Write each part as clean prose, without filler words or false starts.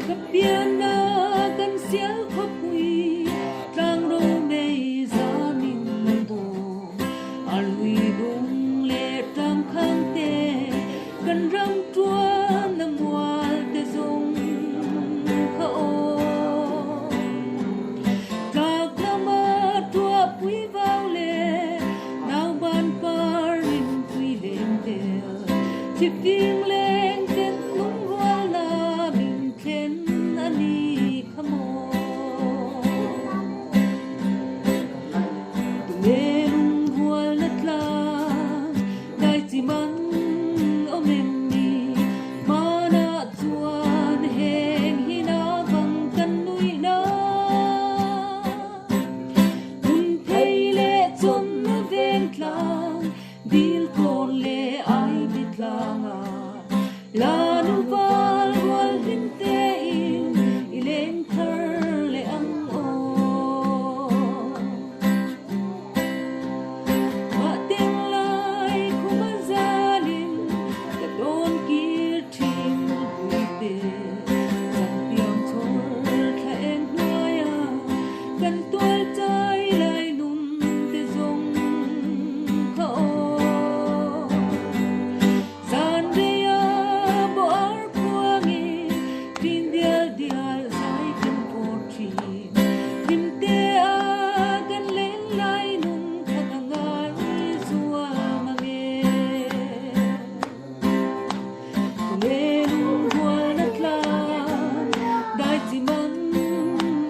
Ka pianna kan sial khawpui tlang ro mei zamin an bawm. A lui bung leh tlang khang te kan ram tuan a mual te zawng kha aw. Tlak lama tuahpui vau leh nauban par rinpui leng vel. Thlifim leng ten lungrualna min thlen a ni kha maw? Tunge lungrualna tlang dai chi man awm em ni? Hmanah chuan heng hi naupang kan nuih na. Hun phei leh chawn veng tlang Dil kawn leh ai bi tlang a la nu val rual hlim tein i leng thar leh ang aw. Mah teng lai khum a zalin ka tawn kir thin puite chan piang chhawr thla eng hnuai a kan tual chai lai nun te zawng kha aw. Zan reia bawh ar khuangin tin dial dial zai kan pawr thin. Hlim te a kan len lai nun kha ka ngai zual mang e. Tunge lungrual a tlang dai chi mang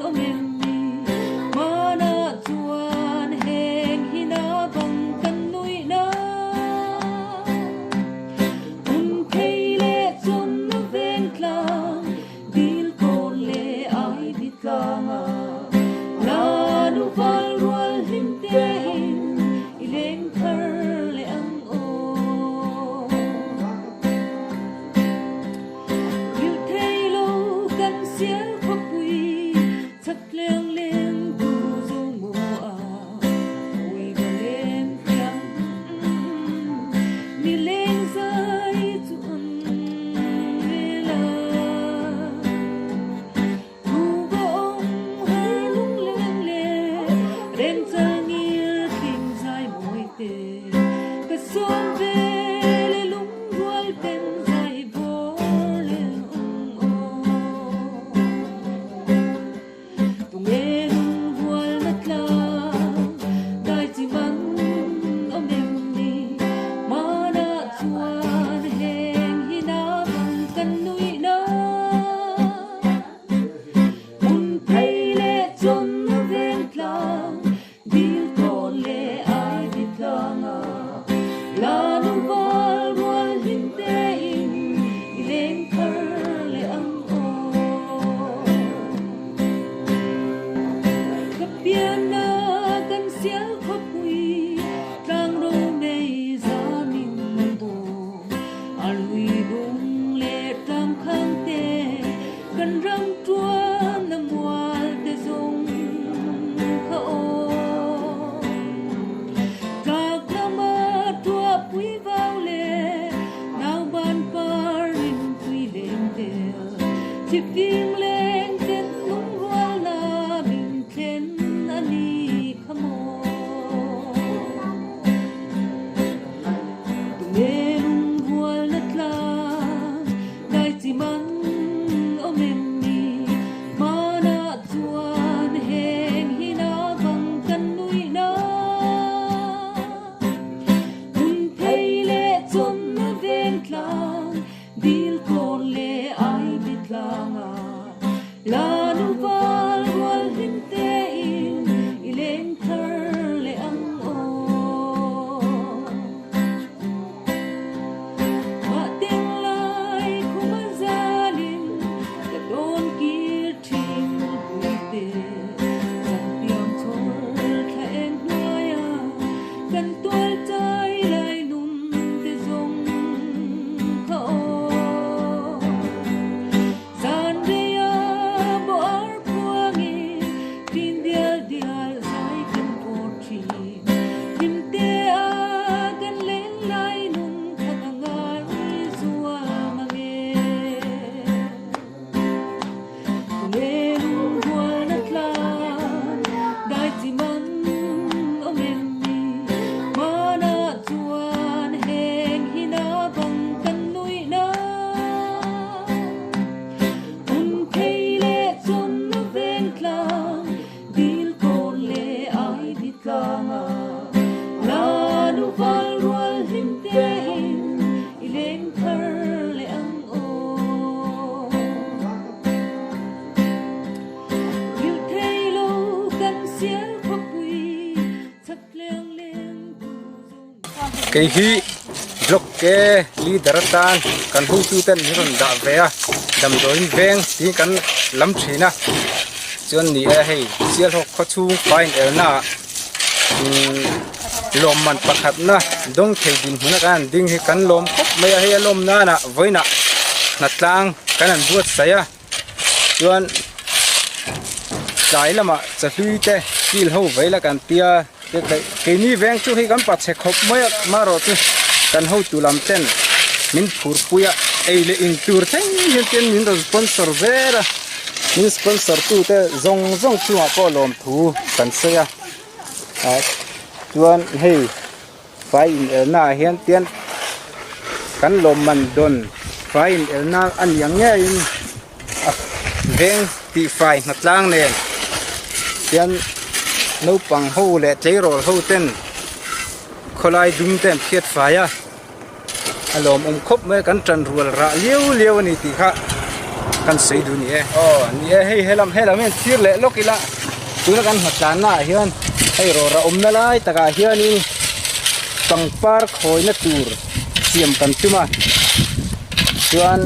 awm em ni? Hmanah chuan heng hi na bang kan nuih na. Hun phei leh chawn a veng tlang, dil kawn leh ai bi tlang a. La nu val rual hlim tein i leng thar leh ang aw. Rilh thei lo kan sial khawpui chak leng leng tu zo maw a pui va lem thiam mi leng zai chu an rel a. Thu va awm har lung leng le rem chal ngir tling zai mawi te ka sawm ve le lung rual ten zai vawr leng ung aw. Tunge lung rual na tlang dai chi man awm em ni hmanah chuan heng hi na bang kan nuih na. Hmun phei leh chawn a veng tlang, dil kawn leh ai bi tlang a. La nu val rual hlim tein i leng thar leh ang aw. Ka pianna kan sial khawpui, tlang ro mei zamin an bawm. A lui bung leh tlang khang te, Kan ram tuan a mual te zawng kha aw. Tlak lama tuahpui vau le nauban par rinpui leng vel. Thifim leng ten lungrual na min thlen a ni kha maw. Tunge lungrual na tlang Dai chi man awm em ni? Hmanah chuan heng hi na bang kan nuih na. Hun phei leh chawn a veng tlang, dil kawn leh ai bi tlang a. Kei hi block ke leader atan kan hotu ten min rawn dah ve a damdawiin veng tiin kan lam thin a chuan ni e hei Sialhawk khaw chhung fai in elna ah umm lawmman pakhatna dawng thei dinhmun a kan han ding hi kan lawm khawp mai a hei a lawm nanah vawiinah hnatlang kan han buatsaih a. Chuan tlai lamah chahlui te kil ho vei la kan tia keini veng chu hei kan pachhe khawp mai a marawh chu kan hotu lam ten min phur pui a ei leh in tur thleng hian ten min rawn sponsor zel a min sponsor tu te zawng zawng chungah pawh lawmthu kan sawi a ah chuan hei. Fai in elna ah hian tian kan lawmman dawn fai in elna a ni ang ngeiin a veng tih fai hnatlang nen tian naupang ho leh tleirawl ho ten khawlai dum te an phiat fai a a lawmawm khawp mai a kan tan rual rah liau liau a ni tih kha kan sawi duh a ni e aw ni e hei helam helam hian thlir leh lawk ila tuna kan hmatlanna ah hian hei rawra awmna lai takah hianin pangpar khawina tur siam kan tum a chuan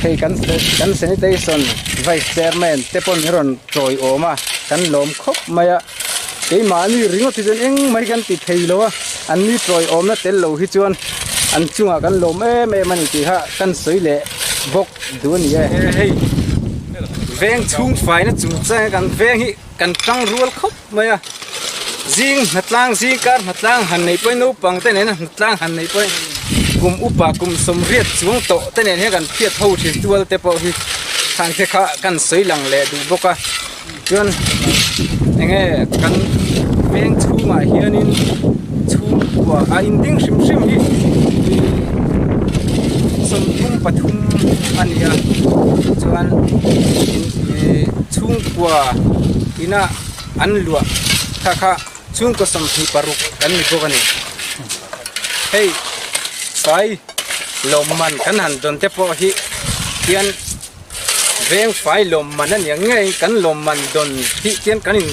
hei kan kan sanitation vice chairman te pawn hi rawn tawiawm a kan lawm khawp mai a. Keimahni ringawt hi chuan engmah hi kan ti thei lo a, an ni tawiawmna tel lo hi chuan an chungah kan lawm em em a ni tih kha kan sawi leh bawk duh a ni e. Hei veng chhung faina chungchang kan veng hi kan tang rual khawp mai a, zing hnatlang zing kar hnatlang han neih pawhin naupang te nena hnatlang han neih pawhin kum upa kum sawmriat chuang tawh te nen hian kan phiat ho thin tual te pawh hi khang te kha kan sawi lang leh duh bawk a. Chuan enge kan veng chhungah hianin chhungkua a inding hrim hrim hi 33 a ni a chuan ihh chhungkua ina an luah kha kha chhungkaw 26 kan ni bawk a ni hei sai lawmman kan han dawn te pawh hi hian. Veng fai lawmman a nia ngei kan lawmman dawn tih chian kan in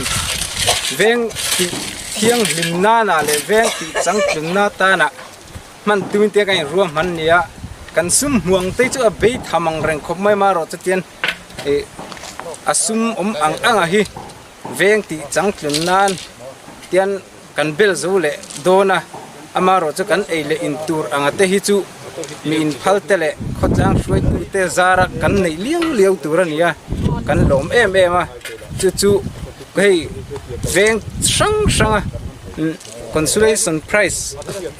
veng tih thianghlim nana leh veng tih changtlunna tana hman tumin te kan in ruahman nia kan sum hmuang te chu a bei tham ang reng khawp mai marawh chu tian ih a sum awm ang ang a hi veng tih changtlun nan tian kan bel zo leh dawn a amaherawh chu kan ei leh in tur anga te hi chu mi inphal te leh khawtlang hruaitu te zara kan neih liau liau tur a ni a kan lawm em em a chu chu hei veng hrang hrang a consolation prize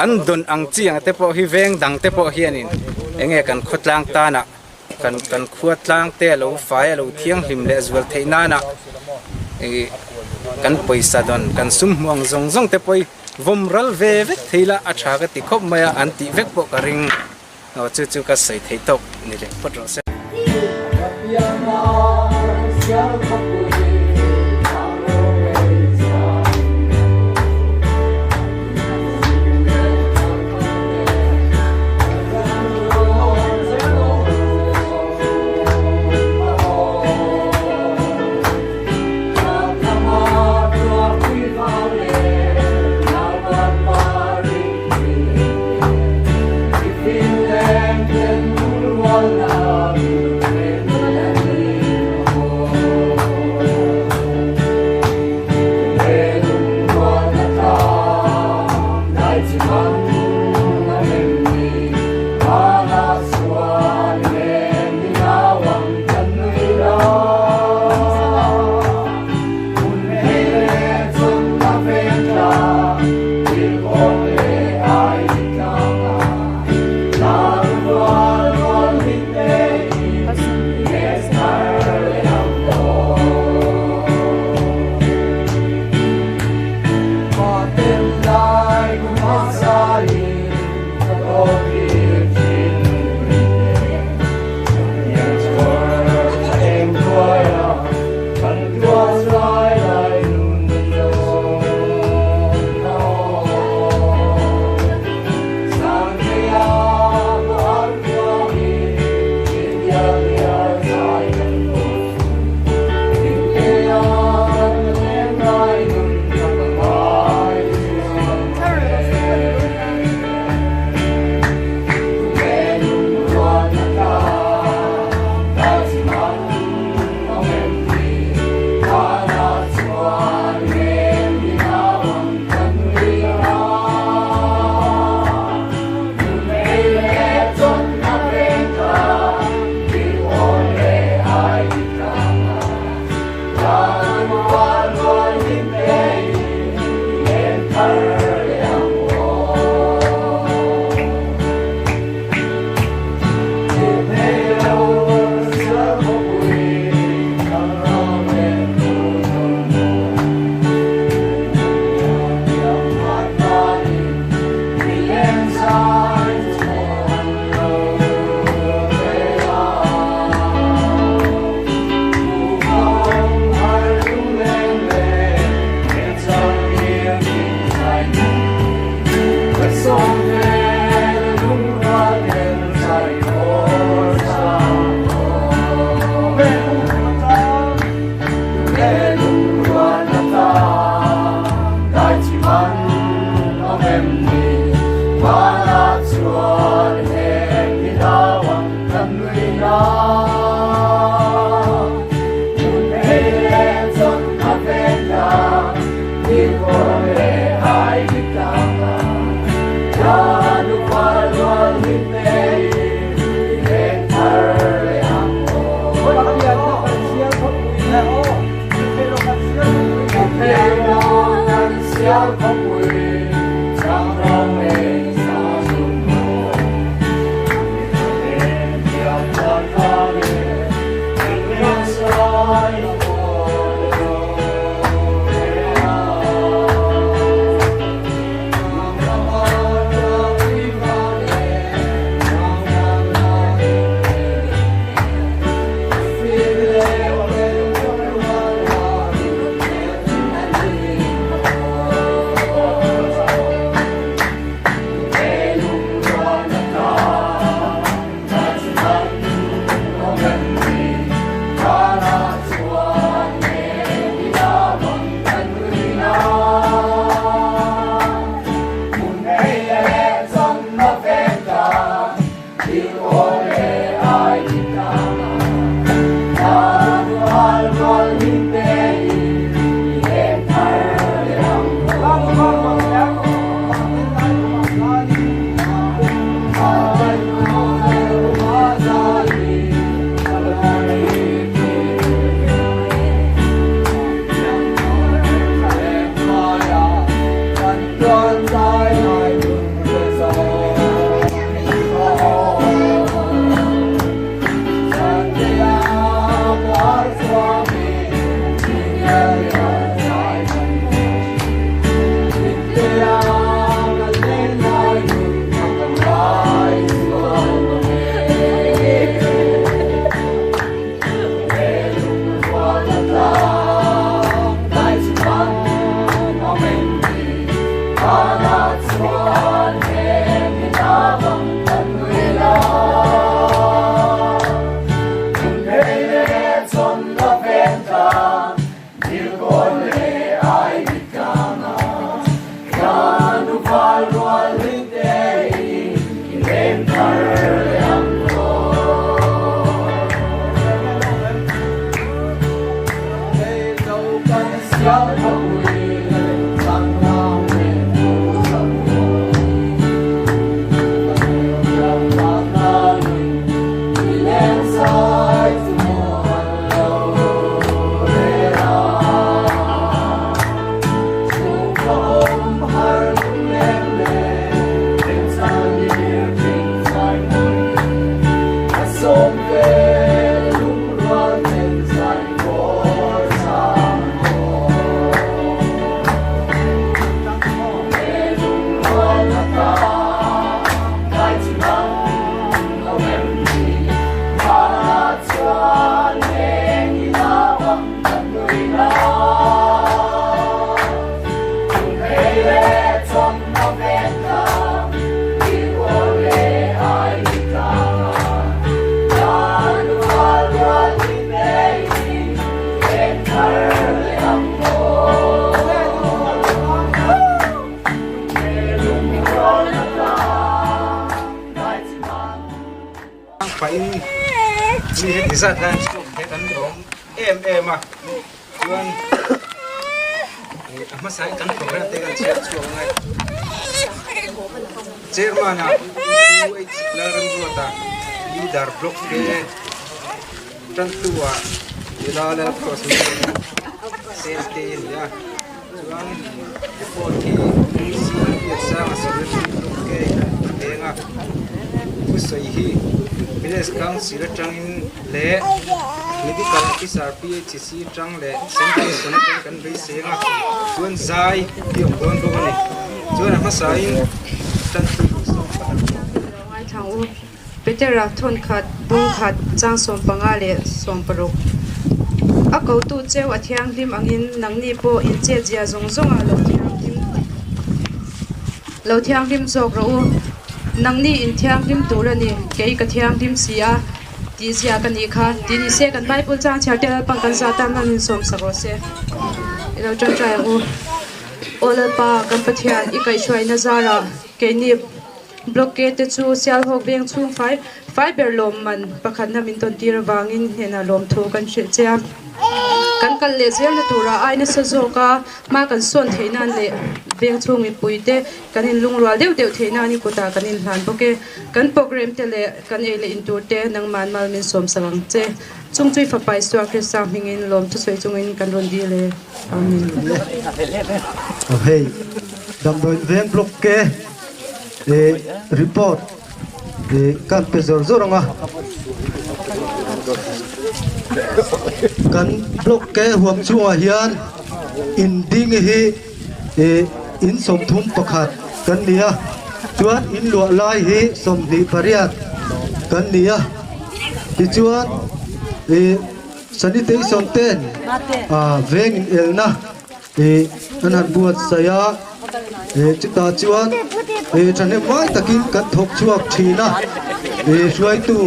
an dawn ang chi ang te pawh hi veng dang te pawh hianin eng nge kan khawtlang tanah. Kan kan khua tlang te a lo fai a lo thianghlim leh zual theih nana ih kan pawisa dawn kan sum hmuh ang zawng zawng te pawh hi vawm ral ve vek thei la a tha ka ti khawp mai a an tih vek pawh ka ring aw chu chu ka sawi thei tawk ni leh phawt rawh se. Pahin mi heti zat hian chhuak te kan lawm em em a chuan a hmasa in kan program te kan chhiar chhuak ang e chairman ah Pu H Lalremruata leader block te tantu ah Nila Lalkross Sente a ni a chuan report hi C Biaksanga secretary block te a leng a thusawi hi village council atangin leh medical officer P_H_C atang leh central station atang kan beiseng a chuan zai hi a awm dawn bawk a ni chuan a hmasain tantu sawm pakhat. Petera thawnkhat, bungkhat, chang 15 leh 60. A kotu cheu a thianghlim angin nangni pawh inchetzia zawng zawngah lo thianghlim lo thianghlim zawk rawh u. Nangni inthianghlim tur a ni, kei ka thianghlim si a, tihzia ka nih kha. Ti ni se kan Bible chang chhiar te Lalpa'n kan zah tan hman insawm sak rawh se. I lo ṭangṭai ang u. Aw Lalpa, kan Pathian, i kaihhruaina zarah keini. Blockade te chu Sialhawk veng chhung fai fai ber lawmman pakhatna min tawn tir avangin hnenah lawmthu kan hrilh che a. Kan kal leh zelna turah ai nasa zawk a, hma kan sawn theih nan leh veng chhung mipui te kan inlungrual deuh deuh theih nan i kutah kan inhlan bawk e. Kan programme te leh kan ei leh in tur te nangman mal min sawm sak ang che. Chung chu i fapa Isua Krista hmingin lawmthu sawi chungin kan rawn dil e. Amen. Hei damdawiin veng block ke. Ih report ih kan pe zawr zawr ang a kan block ke huam chhungah hian in ding hi ih in 31 kan ni a chuan in luah lai hi 28 kan ni a tichuan ih sanitation ten ah veng in elna. Ih an han buatsaih a, ih chutah chuan ih thahnem ngai takin kan thawk chhuak thin a, ih hruaitu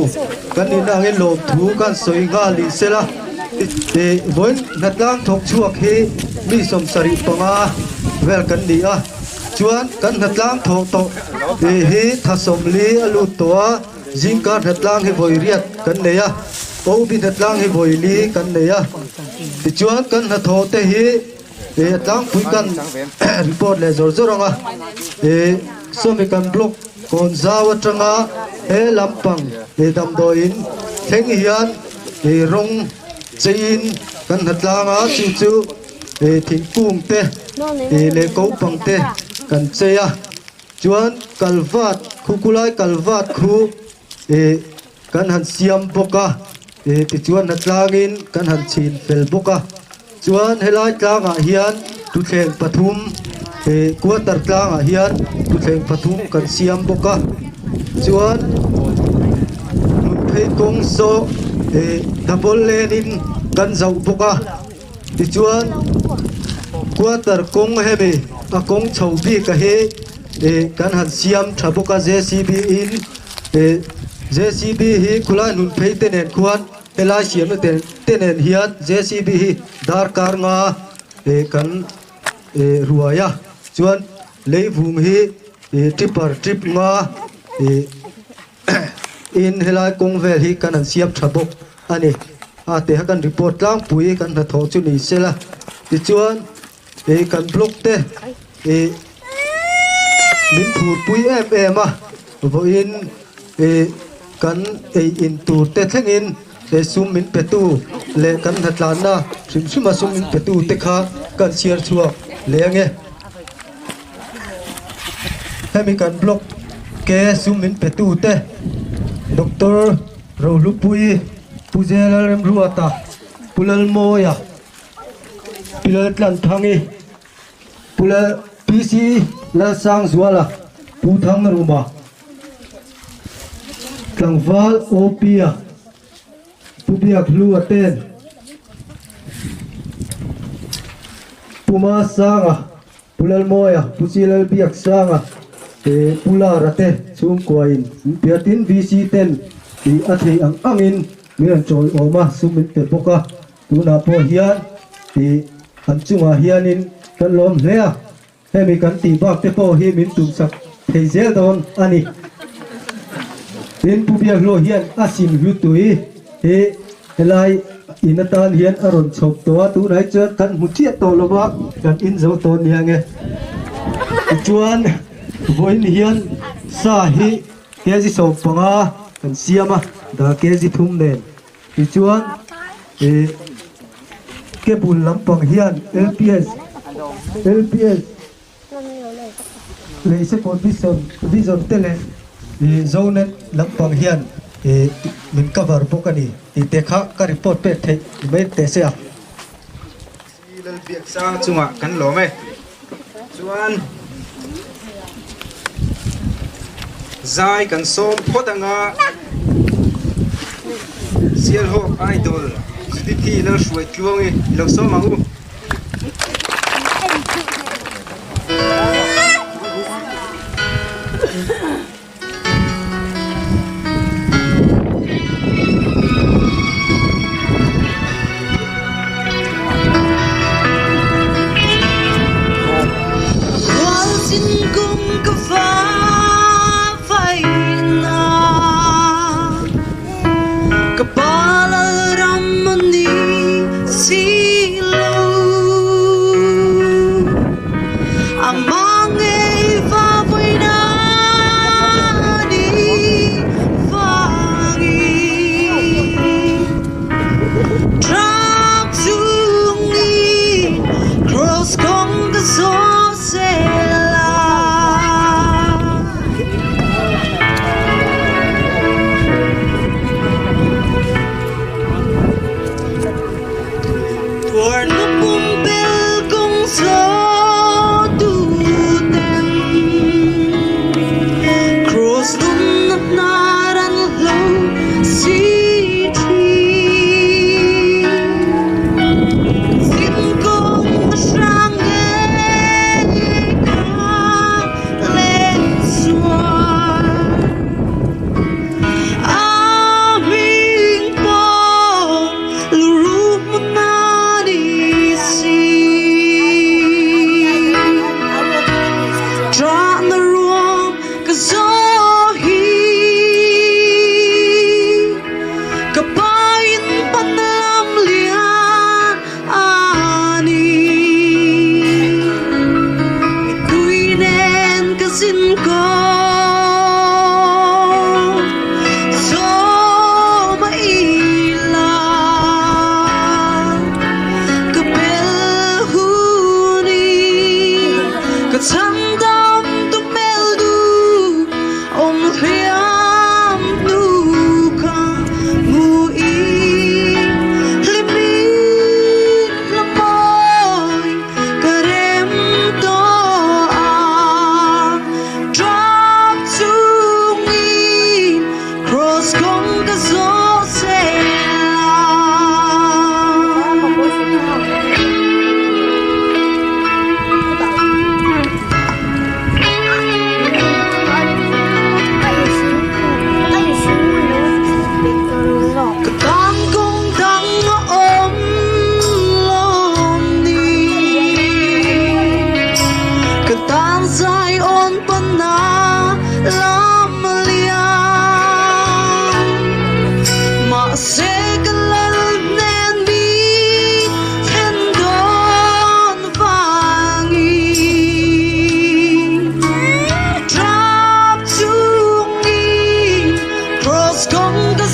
kan nihna angin lawmthu kan sawi nghal ih sela, ih vawiin hnatlang thawk chhuak hi mi 75 vel kan ni a, chuan kan hnatlang thawh tawh ih hi tha 40 a lut tawh a. Zingkar hnatlang hi vawi riat kan nei a, OB hnatlang hi vawi li kan nei a. Tichuan kan hnathawh te hi a tlangpui kan report leh zawr zawr ang a, sawmi kan block kawn zau atanga he lampang damdawiin thleng hian rawng cheiin kan hnatlang a, chu chu thingkung te leh kopang te kan chei a. Chuan kalvat khu kulai kalvat khu ih kan han siam bawk a, ih tichuan hnatlangin kan han chhin fel bawk a. Chuan helai tlangah hian tuthleng pathum ih quarter tlangah hian tuthleng pathum kan siam bawk a. Chuan hmun phei kawng saw ih double lane in kan zoh bawk a. Tichuan quarter kawng hemi a kawng chho bik a hi ih kan han siam tha bawk a JCB in ih JCB hi khulai hnun phei te nen khuan helai siamna te te nen hian JCB hi darkar nga ih kan ih ruai a chuan leivung hi ih tipper trip nga ih In helai kawng vel hi kan han siam tha bawk a ni. A teh a kan report tlangpui kan hnathawh chu ni sela. Tichuan ih kan block te ih min phurpui em em a, vawiin ih kan ei in tur te thlengin he sum min petu leh kan hnatlanna hrim hrima sum min petu te kha kan chhiar chhuak leh ange. Hemi kan block ke sum min pe tu te Doctor Rohlupuii, Pu Zelal Remruata, Pu Lalmawia, Pi Laltlanthangi, Pu Lal PC Lalsangzuala, Pu Thangruma, Tlangval OP-a, Pu Biakhlu a ten, Pu Masanga, Pu Lalmawia, Pu Chilalbiaksanga te Pu Lara te chhungkuain min pe a, tin VC ten tih a theih ang angin min rawn chawiawm a, sum min pe bawk a, tunah pawh hian tih an chungah hianin kan lawm hle a, hemi kan tih bak te pawh hi min tumsak thei zel dawn a ni. Tin Pu Biakhluah hian a sim hlutui hi Helai in atan hian a rawn chhawp tawh a, tunah hi chuan kan hmu chiah tawh lo va, kan in zo tawh nia nge. Tichuan vawiin hian sa hi kg 15 kan siam a, dah kg thum nen. Tichuan ih cable lampang hian LPS LPS Leisepawh Vision Vision te leh ih Zonet lampang hian ih min cover bawk a ni tih te kha ka report pek theih ni mai teh se a. Si Lalbiaksang chungah kan lawm e. Chuan zai kan sawm phawt anga Sialhawk Idol Judithi Lalhruai Tluangi i lo sawm ang u.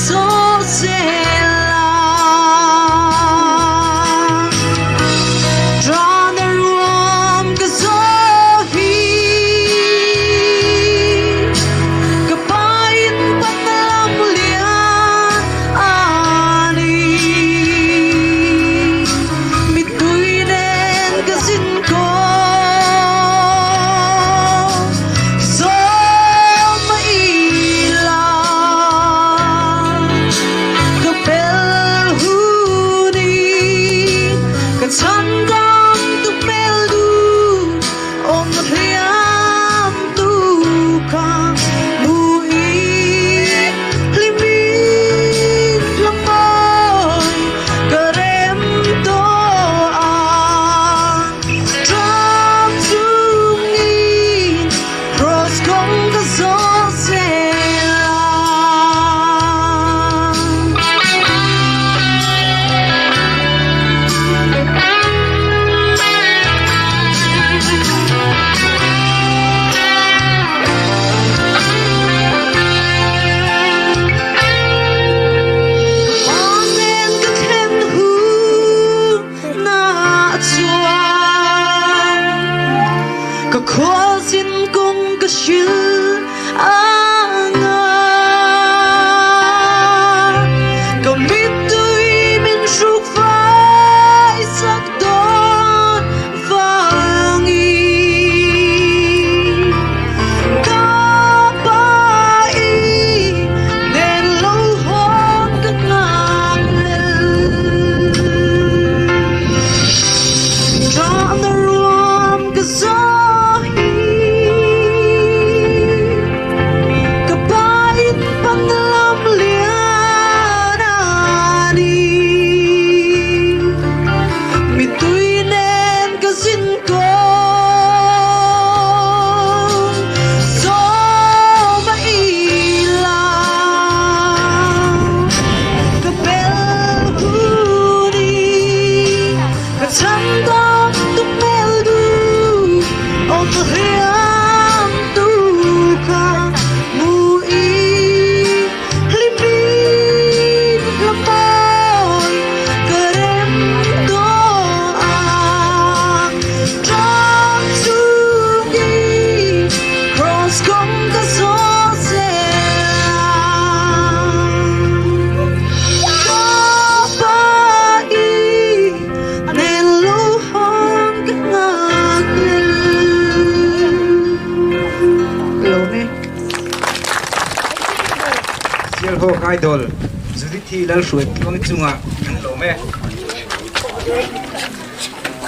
zawh zel a. Ṭana ruam ka zawh hi ka pain pan lam lian a ni. Mittui nen ka zin kaw zawm a ila ka pel hun i ka chhan dam tu hmel du awm hliam tu kha hmu i hlim i hlamawi ka rem tawh a Ṭap chungin cross kawng ka zawh zel a. Ka pa nen ka thlen hun na chuan ka khualzin kawng ka hrilh ang a, ka mittui min hruk fai sak dawn vangin ka pa i nen lo hawn ka nghak lel. Ṭahna ruam ka zawh hi ka pa in pan lam lian a ni. Mittui nen ka zin kawn sawm a ila ka bel hun i ka chhan dawm tu hmel duh awm hliam tu kha hmu i Hlimin hla mawi ka rem tawh ang. Ṭap chungin cross kawng ka zawh zel ang. Ka pa i nen lo hawn ka nghak lel. Lawm e. Sialhawk Idol Judithi Lalhruai tluang chungah kan lawm e.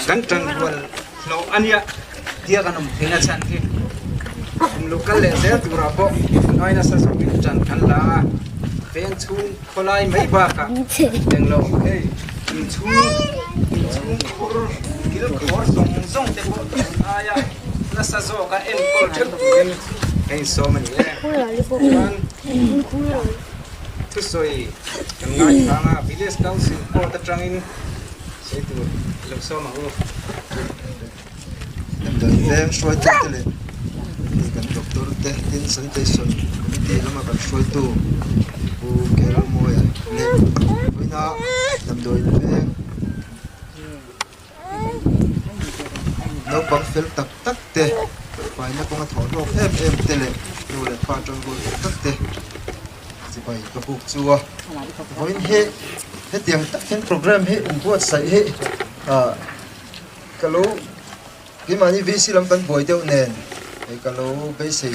Kan tanrual hlawh a nia tia kan awm theihna chhan hi kum lo kal leh zel turah pawh kan ai nasa zawkin tan kan la a, veng chhung khawlai mai bakah englo hei inchhung inchhung khur thil khawr zawng zawng te pawh tun aia nasa zawka enkawl theuh turin ka insawm a ni e. Chuan thusawi kan ngaithlang a, Village Council Court atangin sawi tur i lo sawm ang u. Kan veng hruaitu te leh hei kan doctor te tin sanitation committee lama kan hruaitu Pu Carol Mawia leh vawiina damdawi veng Naupang fel tak tak te, faina kawnga thawh hlawk em em te leh nu leh pa tangrual tak tak te chibai ka buk chu a. Vawiin hi hetiang tak hian program hi inbuatsaih hi ah ka lo keimahni VC lam kan buai deuh nen hei ka lo beisei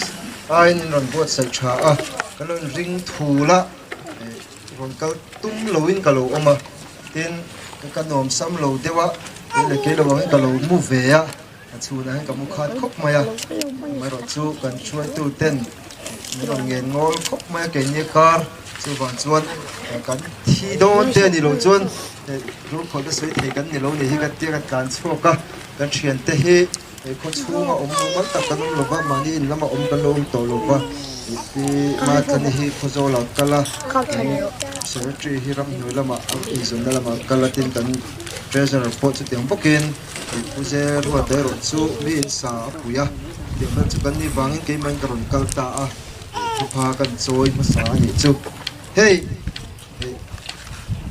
aiin in rawn buatsaih tha a, ka lo inring thul a. Rawn kal tum loin ka lo awm a, tin ka nuam sam lo deuh a, kei leh kei lo angin ka lo mu ve a, a chhunah hian ka mu khat khawp mai a, amaherawh chu kan hruaitu ten min rawn ngen ngawl khawp mai a keini kar chuvang chuan kan thi dawn te a nih loh chuan rulkhawlh te sawi thei kan ni lo nih hi ka tia ka tlan chhuak a, kan thiante hi. He khaw chhunga awm mumal tak kan awm lova, mahni in lama awm kan lo awm tawh lova, pi Matlani hi Khawzawlah a kal a, kan Secretary hi ramhnuai lamah a eizawnna lamah a kal a, tin kan Treasurer pawh chutiang bawkin Pu Ze Ruata erawh chu mi in sa a pui a, tiang vel chu kan nih vangin keimah in ka rawn kal ta a, thupha kan chawi hmasa a nih chu. Hei!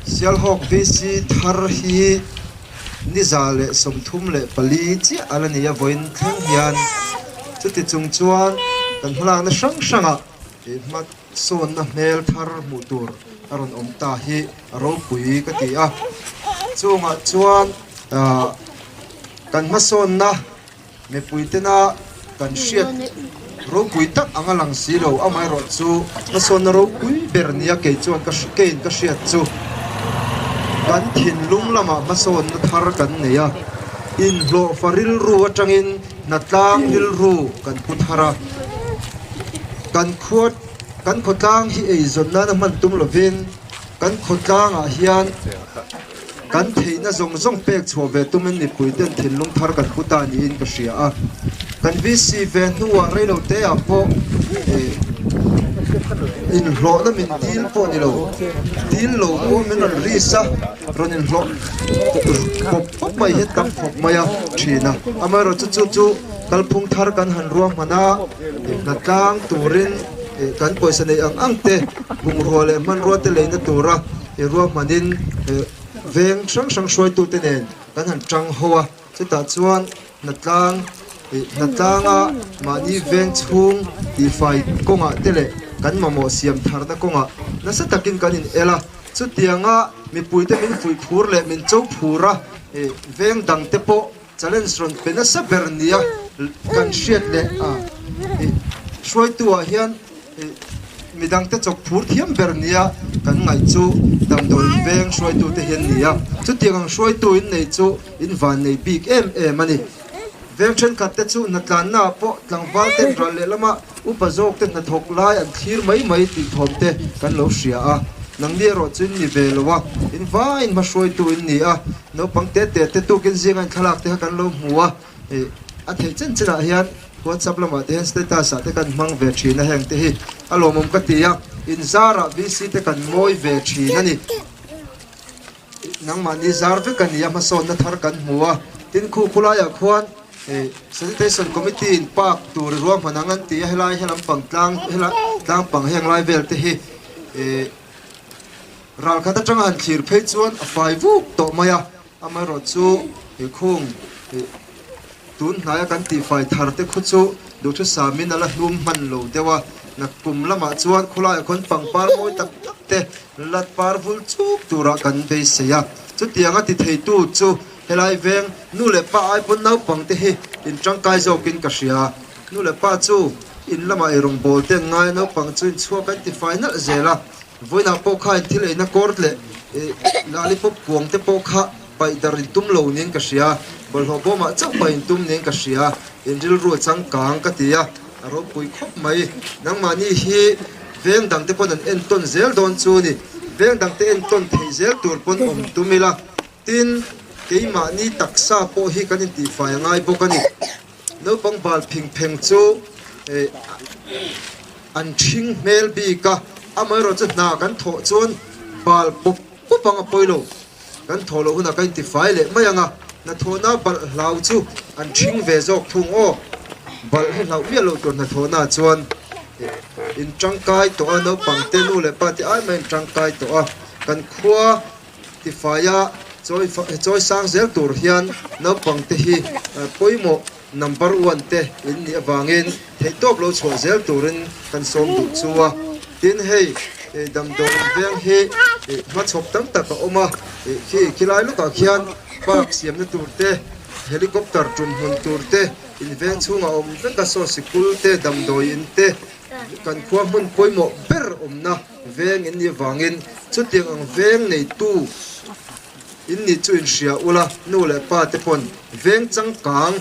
Sialhawk VC thar hi ni 134 chiah a la ni a, vawiin thleng hian chuti chung chuan kan hmalakna hrang hrangah hmasawnna hmel thar hmuh tur a rawn awm ta hi a ropui ka ti a. Chungah chuan ah kan hmasawnna Mipui tena kan hriat ropui tak anga lang si lo, amaherawh chu hmasawnna ropui ber nia kei chuan ka keiin ka hriat chu kan thinlung lamah hmasawnna thar kan nei a, inhlawhfa rilru atangin hnatlang rilru kan pu thar a, kan khua kan khawtlang hi eizawn nana hman tum lovin kan khawtlangah hian Kan theihna zawng zawng pek chhuah ve tumin mipuiten thinlung thar kan pu ta niin ka hria a. Kan VC ve hnuah reilo te ah pawh inhlawhna min dil pawh ni lo, dil lo pawh min rawn risk a, rawn inhlawh pawp pawp mai hian tam khawp mai a thin a. Amaherawhchu chu chu kalphung thar kan han ruahman a, hnatlang turin kan pawisa neih ang ang te bungrua leh hmanrua te leina tura I ruahmanin veng hrang hrang hruaitute nen kan han tang ho a, chutah chuan hnatlang hnatlanga mahni veng chhung tihfai kawngah te leh kan mamawh siam tharna kawngah nasa takin kan in el a, chutianga mipuite min fuih phur leh min cho phur a, veng dangte pawh challenge rawn pe nasa ber nia kan hriat leh a, hruaitu ah hian Midangte chawk phur thiam ber nia kan ngaih chu damdawiin veng hruaitute hi an ni a, chutiang ang hruaitu in nei chu in van nei bik em em a ni. Veng thenkhatte chu hnatlannaah pawh tlangval ten ral lehlama upa zawkte hnathawk lai an thlir mai mai tih thawmte kan lo hria a, nangni erawh chu in ni ve lo a, in vaiin hma hruaitu in ni a, naupang te te te tukin zinga in thlalak te kha kan lo hmu a. A theih chen chenah hian WhatsApp lamah te hian status ah te kan hmang ve thin a, heng te hi a lawmawm ka ti a, inzarah VC te kan mawi ve thin a ni. Nangmahni zar vek a ni a, hmasawnna thar kan hmu a, tin khu khulaiah khuan Sanitation Committee in park tur i ruahman ang an ti a, helai he lampang tlang helai tlangpang heng lai vel te hi ralkhat atanga han thlir phei chuan a fai vuk tawh mai a. Amaherawh chu he khung tun hnaia kan tihfai thar te khu chu duhthusamin a la hlum hman lo deuh a, nakkum lamah chuan khawlaiah khawn pangpar mawi tak tak te lat par vul chuk turah kan beisei a. Chutianga ti theitu chu helai veng nu leh pa ai pawn naupang te hi in tangkai zawkin ka hria. Nu leh pa chu in lamah eirawng bawl te an ngai a, naupang chu inchhuak an tifai nalh zel a. Vawiinah pawh kha in thil eina kawr leh lollipop kuang te pawh kha paih darh in tum lo niin ka hria, bawlhhlawh bawmah chauh paih in tum niin ka hria, in rilru a changkang ka ti a, a ropui khawp mai. Nangmahni hi veng dangte pawn an entawn zel dawn chu ni, veng dangte entawn theih zel tur pawn awm tum ila, tin keimahni taksa pawh hi kan intihfai a ngai bawk a ni. Naupang bal phing pheng chu an ṭhing hmel bik a, amaherawh chu hna kan thawh chuan bal pawp pawp ang a pawi lo. Kan thawh loh hunah kan intifai leh mai ang a, hnathawhna balh hlau chu an ṭhing ve zawk thung aw. Balh hi hlauh miah loh tur hnathawhnaah chuan in ṭangkai tawh a, naupang te nu leh pa te ai maiin ṭangkai tawh a, kan khua Tifaia chawi sang zel tur hian naupang te hi pawimawh number one te in nih avangin theihtawp lo chhuah zel turin kan sawm duh chu a. Tin hei damdawiin veng hi hmachhawp tam tak a awm a, khi khilai lawkah khian park siamna tur te, helicopter tum hmun tur te, in veng chhungah a awm vek a, saw sikul te, damdawiin te kan khua hmun pawimawh ber awmna Veng in nih vangin chutiang ang veng neitu in nih chu in hria ula, nu leh pa te pawn veng changkang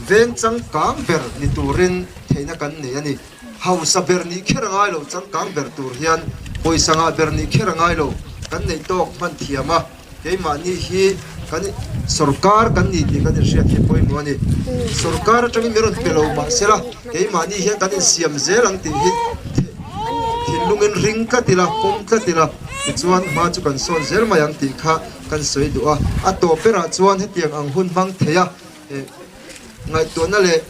veng changkang ber ni turin theihna kan nei a ni. Hausa ber nih kher a ngai lo, changkang ber tur hian pawisa ngah ber nih kher a ngai lo, kan neih tawk hman thiam a, keimahni hi kan sorkar kan ni tih kan inhriat hi pawimawh a ni. Sorkar atangin min rawn pe lo mahsela keimahni hian kan insiam zel ang tih hi thinlungin ring tlat ila, pawm tlat ila tichuan hma chu kan sawn zel mai ang tih kha kan sawi duh a. A tawp berah chuan hetiang ang hun hmang thei a ngaihtuahna leh.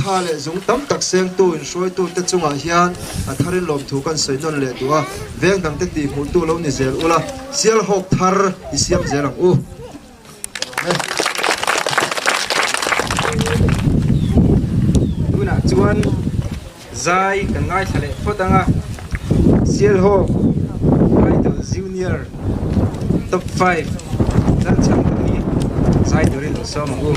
Tha leh zung tam tak sengtu inhruaitute chungah hian a tharin lawmthu kan sawi nawn leh duh a, veng dangte tihhmuhtu lo ni zel ula, Sialhawk thar i siam zel ang u. Tunah chuan zai kan ngaithla leh phawt ang a, Sialhawk Idol Junior Top 5 Lalchhangte hi zai turin lo sawm ang u.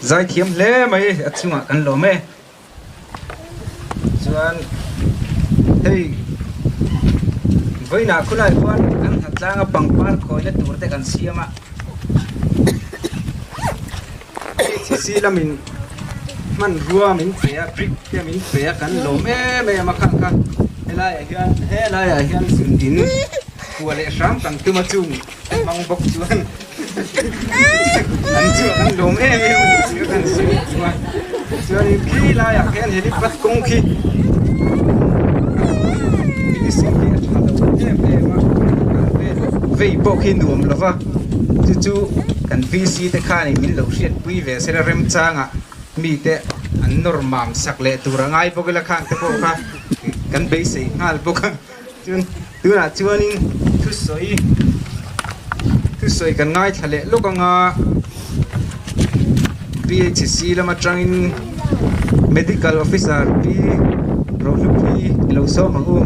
Zaithiam hle mai a chungah kan lawm e. Chuan hei vawiinah khulai khuan kan nghat tlang a pangpar khawina tur te kan siam a HCC lamin hmanrua min pe a brick te min pe a kan lawm em em a kha kha helaiah hian helaiah hian zun in kua leh hram kan tum a chung te hmang bawk chuan an chu an lawm em em a ni tih ka kan sawi duh a chuanin khi laiah khian helipad kawng khi finishing hi a tha lo em em a kal vel vei pawh khi nuam lo va. Chu chu kan VC te khanin min lo hriatpui ve sela remchangah mite an nawr mam sak leh tur a ngai bawk ila khang te pawh kha kan beisei nghal bawk a. Chuan tunah chuanin thusawi thusawi kan ngaithla leh lawk anga PHC lam atangin medical officer Pi Rohlupuii i lo sawm ang u.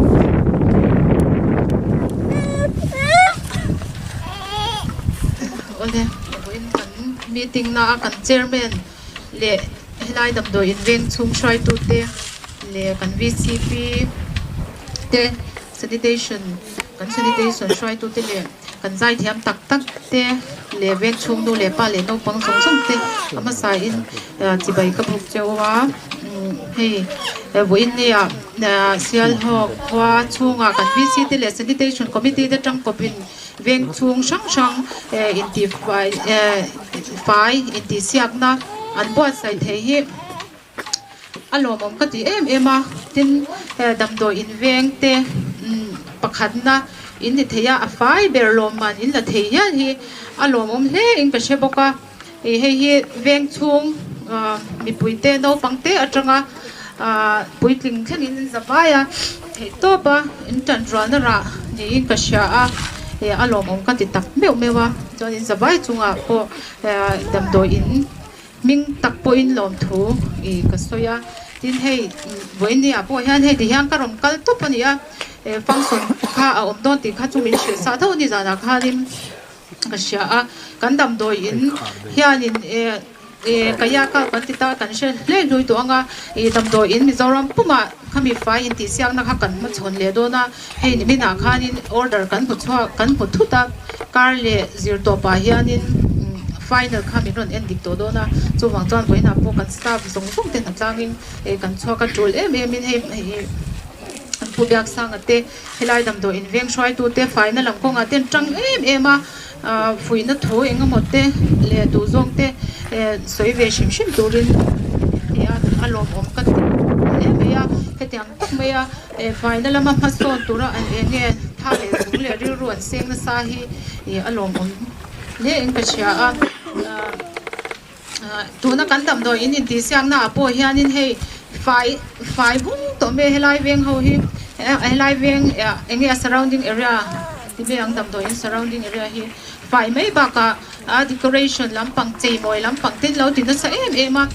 Awle vawiin kan meeting na a kan chairman leh helai damdawi inveng chhung hruaitute leh kan VCP te sanitation kan sanitation hruaitute leh kan zaithiam tak tak te leh veng chhung nu leh pa leh naupang zawng zawng te a hmasa in chibai ka buk cheu a hei vawiin ni ah Sialhawk khua chhungah kan VC te leh sanitation committee te tangkawp in veng chhung hrang hrang intihfai fai intihsiakna an buatsaih theih hi. A lawmawm ka ti em em a, tin damdawi in veng te pakhatna in ni thei a, a fai ber lawmman in la thei hial hi a lawmawm hle in ka hre bawk a, ih hei hi veng chhung mipui te naupang te atanga puitling thlengin in za vai a, theih tawp a in tan rualna rah niin ka hria a, ih a lawmawm ka ti tak meuh meuh a, chuan in za vai chungah pawh damdawi in. Hming tak pawhin lawmthu i ka sawi a, tin hei vawinia pawh hian hei tihian ka rawn kal tawp a ni a, function kha a awm dawn tih kha chu min hrilh sa tho a ni zanah khanin ka hria a, kan damdawi in hianin kayaka kan ti ta kan hre hle hlui tawh ang a, i damdawi in Mizoram pumah khami fai intihsiakna kha kan hmachhawn leh dawn a, hei niminah khanin order kan hmu chhuak kan hmu thut a. Kar leh zir tawpah hianin final kha min rawn en dik tawh dawn a, chuvang chuan vawiinah pawh kan staff zawng zawng te hna tlangin kan chhuak a tul em em in hei an pu Biaksanga te helai damdawi inveng hruaitu te faina lam kawngah te an tang em em a, fuihna thu eng emaw te leh duhzawng te sawi ve hrim hrim turin min ti a, a lawmawm ka ti hle mai a, hetiang tak mai a. Faina lama hmasawn tura an eng nge tha leh zung leh rilru an seng nasa hi a lawmawm hle in ka hria a. Tuna kan damdawi in intihsiakna ah pawh hianin hei fai fai vung tawh mai a helai veng ho hi helai veng eng nge a surrounding area ti mai ang damdawi in surrounding area hi fai mai bakah a decoration lampang cheimawi lampang te lo ti nasa em em a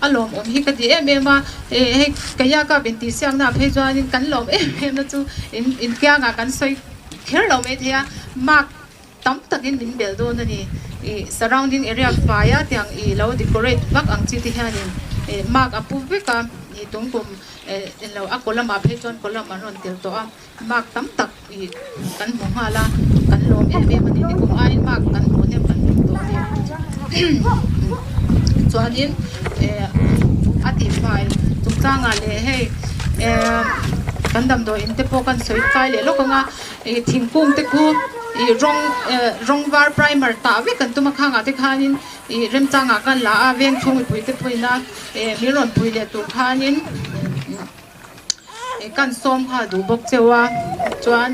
a lawmawm hi ka ti em em a eh hei kayak a intihsiakna ah phei chuanin kan lawm em em na chu in inkiangah kan sawi kher lo mai thei a mark tam takin min belh dawn a ni ih surrounding area faia tiang ih lo decorate vak ang chi te hianin ih mark a pu vek a ih tungkum eh englo a column ah phei chuan column an rawn tel tawh a. Mark tam tak ih kan hmu nghal a, kan lawm em em a ni. Nikum aiin mark kan hmuh hnem kan tum tawh a ni. Chuanin eh a tihfai chungchangah leh hei eh kan damdawi in te pawh kan sawi kai leh lawk ang a, ih thingkung te khu ih rawng eh rawng var primer tah vek kan tum a khangah te khanin ih remchangah kan la a, veng chhung mipui te pawhin a eh min rawn pui leh tur khanin. Kan sawm nghal duh bawk cheu a, chuan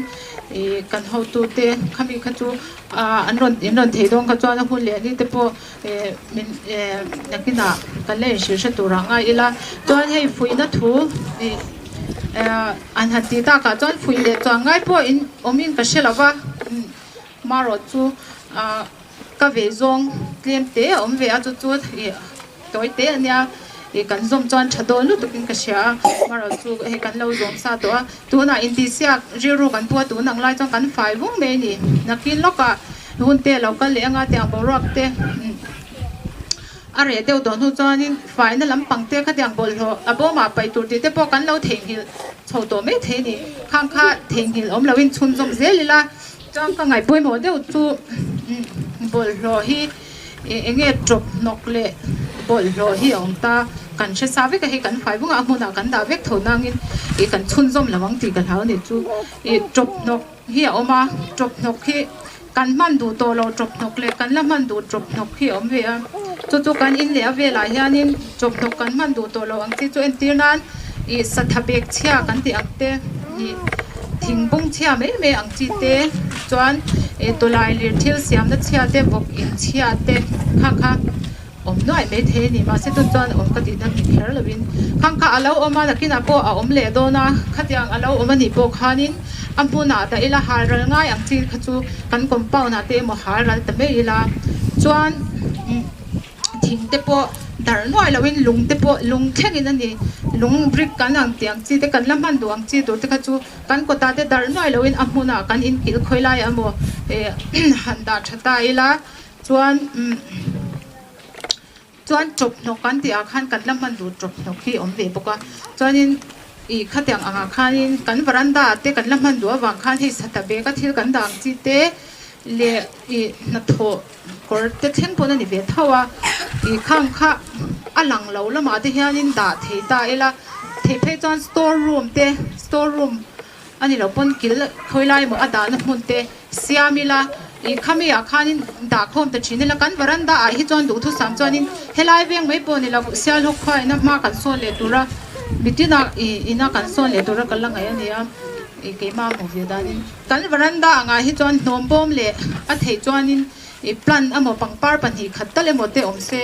ih kan hotute khami kha chu an rawn in rawn thei dawn kha chuan a hun leh ni te pawh eh min eh nakinah kan la inhrilh hre tur ah ngai ila, chuan hei fuihna thu ih eh an han tih takah chuan fuih leh chuan ngai pawh in awmin ka hre lo va, marawh chu ah. Ka vei zawng tlem te a awm ve a, chu chu ih tawi te a nia, ih kan zawm chuan tha dawn lutuk in ka hria a, marawh chu hei kan lo zawm sa tawh a, tunah intihsiak rilru kan pu a, tun ang lai chuan kan fai vung mai a ni, nakin lawkah hun te a lo kal leh anga tiang boruak te a reh deuh tawh hnu chuanin faina lampang te khatiang bawlhhlawh a bawmah paih tur tih te pawh kan lo theihnghilh chho tawh mai thei a ni, khang kha theihnghilh awm loin chhunzawm zel ila. Chuan ka ngaih pawimawh deuh chu bawlhhlawh hi eng nge tawp hnawk leh bawlhhlawh hi a awm ta, kan hre sa vek a hei kan fai vungah a hmunah kan dah vek tho nangin ih kan chhunzawm lo ang tih ka hlau a ni chu ih tawp hnawk hi a awm a, tawp hnawk hi kan hman duh tawh lo tawp hnawk leh kan la hman duh tawp hnawk hi a awm ve a, chu chu kan in leh a velah hianin tawp hnawk kan hman duh tawh lo ang chi chu entir nan ih satha bek chhia kan tih ang te ih. Thing bung chhia mai mai ang chi te Chuan tawlai lir thil siamna chhia te vawk in chhia te kha kha awm nuaih mai thei a ni. Mahse tun chuan awm ka tihna ni kher lovin khang kha a lo awm a, nakinah pawh a awm leh dawn a, khatiang a lo awm a nih pawh khanin a hmunah dah ila hal ral ngai ang chi kha chu kan compound ah te emaw hal ral ta mai ila chuan. Thing te pawh darh nuai loin lung te pawh lung thlengin a ni. Lung brick kan ang tih ang chi te kan la hman duh ang chi tur te kha chu kan kawtah te darh nuai loin a hmunah kan inkilh khawi lai emaw han dah tha ta ila chuan chuan chawp hnawk kan tih ah khan kan la hman duh chawp hnawk hi a awm ve bawk a chuanin ih khatiang angah khanin kan veranda ah te kan la hman duh avang khan hei sata bag a thil kan dah ang chi te leh ih hnathawh. Kawr te thleng pawn a ni ve tho a, ih khang kha a lang lo lamah te hianin dah thei ta ila, theih phei chuan store room te store room a ni lo pawn kil khawi lai emaw a dahna hmun te siam ila, ih khami ah khanin dah khawm ta thin ila, kan veranda ah hi chuan duhthusam chuanin helai veng mai pawh a ni lo, Sialhawk khua ina hma kan sawn leh tura mitin ah ih ina kan sawn leh tura ka la ngaih a ni a, ih keimah a hmuh ve danin. Kan veranda angah hi chuan hnawm bawm leh a theih chuanin ih plant emaw pangpar 2 khat tal emaw te awm se